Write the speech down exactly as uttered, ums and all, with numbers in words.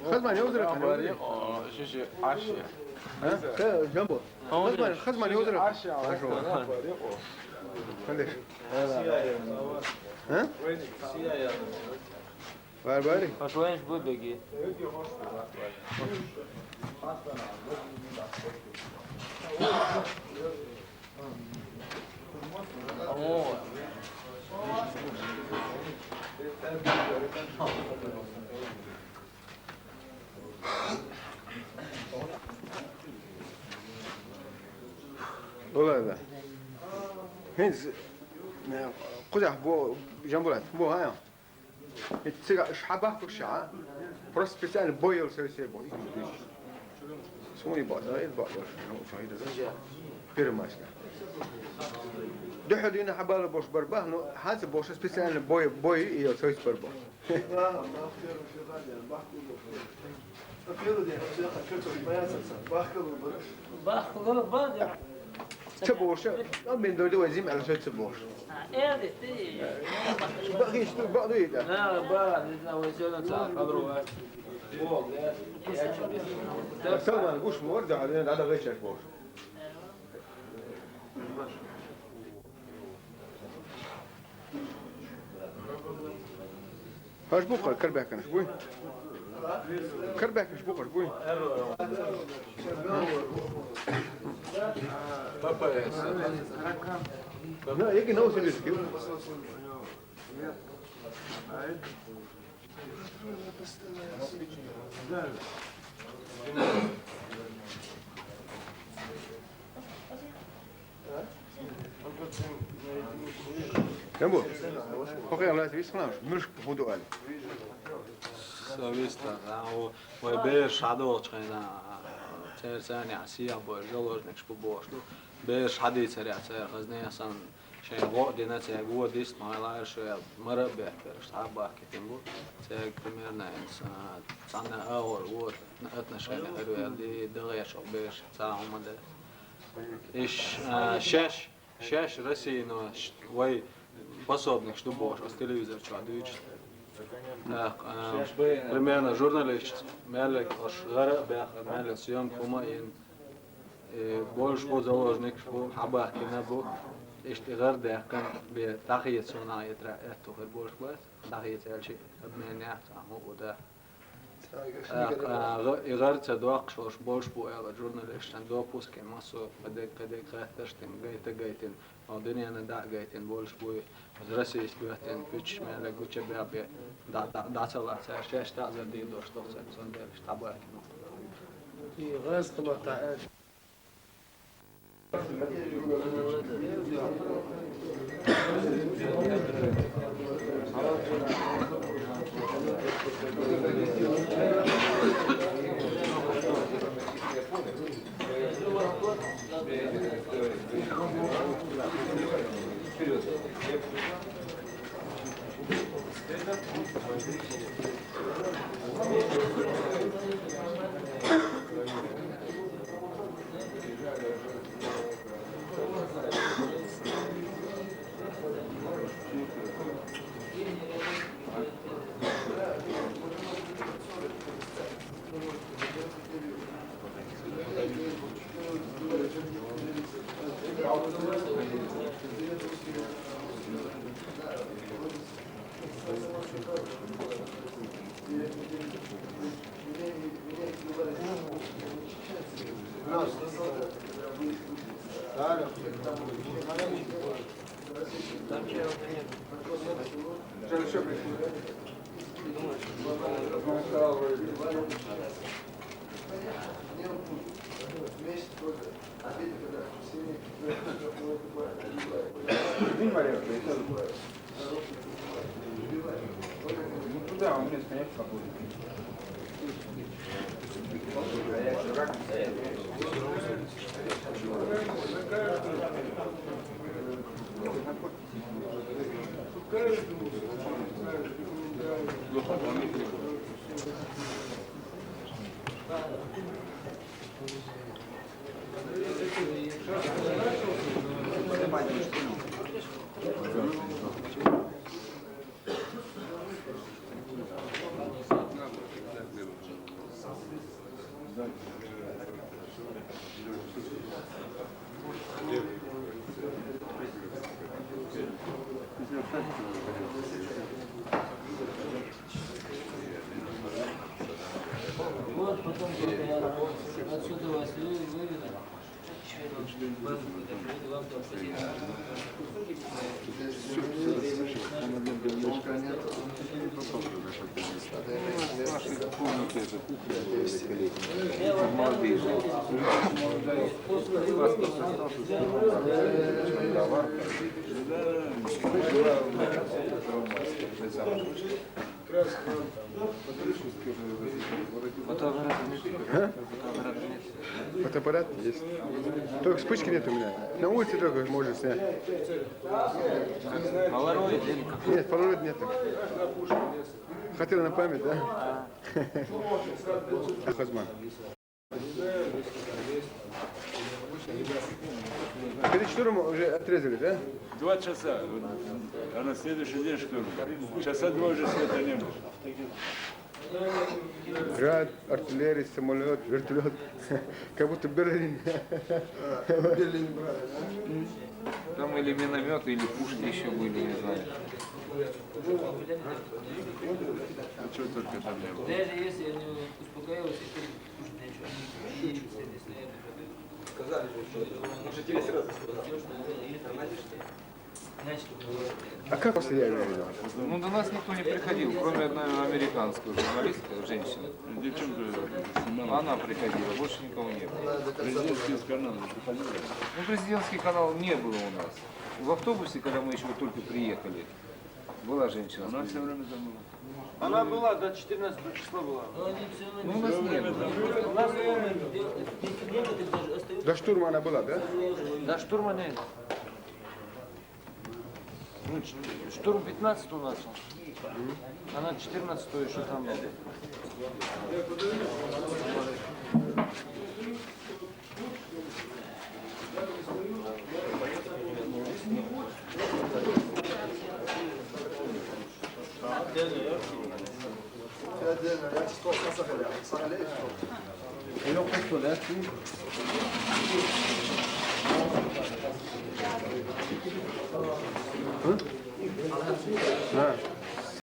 Хазман, йовзар хьан, йовзар. О, ши, ши, аши. А? Э, Джамбо. Хазман, Хазман, йовзар. Аши, аши. Хандеш. А? Барбари. Пошвенш будеги. Олай да. Хинз, э, кузя, бо, Джамбулат, бо, а? Цига шхьа бахкуш ша, просто специально бой йола сай сай бо. Суни бо, да, бо. Пирмашка. Духьа дина хьабала бош барба, но хьаца бош специально бой, бой йола сай барба. Бахкалар ба. Ца боша, а мен дойду вазим ала шой ца бош. Бахиш ту баду ида. Салман гуш мор да, да да гешек бош. Хаш бу кар, кар баканаш буй. Кар баканаш бу кар буй. П П С. Ну, я кино себе скинул. Кем бу? Окей, Аллах, вис хнаш, мюш худу али. Совиста, а, о, ой, беш хадо чхайна, цер цани асия бой, заложник шпу бошлу. Беш хади царя цер хазне асан, шен го дина цер го дис, майлар шо, мара бехтер, шта бахки тем бу. Цер примерно, а, цана аур, вот, отношения, говорю, ди, дагая шо, беш, ца умаде. Иш, а, шеш, шеш Россияно, ш-, вай пособник, што бош, аз телевизор чу дуйч. Так, а, примерно журналист, мелек, ош гара бях, мелек съёмка ума ин, э, больш бу заложник, бу хабар кина бу, ишти гар дехкан бе тахиет сона етра, эту хер больш бу, тахиет элчи, обменять, а, му уда. Ах, а, г-, игъар ца доаккхаш, ош болш бу аьлла журналистан допуск, массо кадек, кадек хатташтин, гайта, гайтин, а, дунена да гайтин болш бу, из Российс бехтин, пич меле гуча бяби, да, да, да, цала, ца, шеш та за дин дош, дох, ца, сон дел, штаба. И газ кулата, э, Ну, туда он мне, конечно, походит. Фотоаппарата нет. А? Фотоаппарата нет. Фотоаппарат есть. Только вспышки нет у меня. На улице только можно снять. Полароид или как? Нет, полароид нету. Хотел на память, да? Хазман. Перед штурмом уже отрезали, да? Два часа, вот, а на следующий день штурм. Часа два уже света не было. Град, артиллерия, самолет, вертолет. Как будто Берлин. Берлин брали, да? Там или минометы, или пушки еще были, не знаю. А что только там не было. Даже если они успокаиваются, это слушай, я что, они с этой снаряды. Сказали же, что это. Может, тебе сразу сказал. Все, что было, или там, значит, А как после я видел? Ну, до нас никто не приходил, кроме одной американской журналистки, женщины. Девчонка снимала. Она приходила, больше никого не было. Президентский канал не приходила. Ну, президентский канал не было у нас. В автобусе, когда мы еще только приехали, была женщина. Она все время там была. Она была до четырнадцатого числа была. Но они все Ну, у нас не было. У нас До штурма она была, да? До штурма нет. Ну, ч- штурм пятнадцатого начал. Она четырнадцатого еще там была. Да.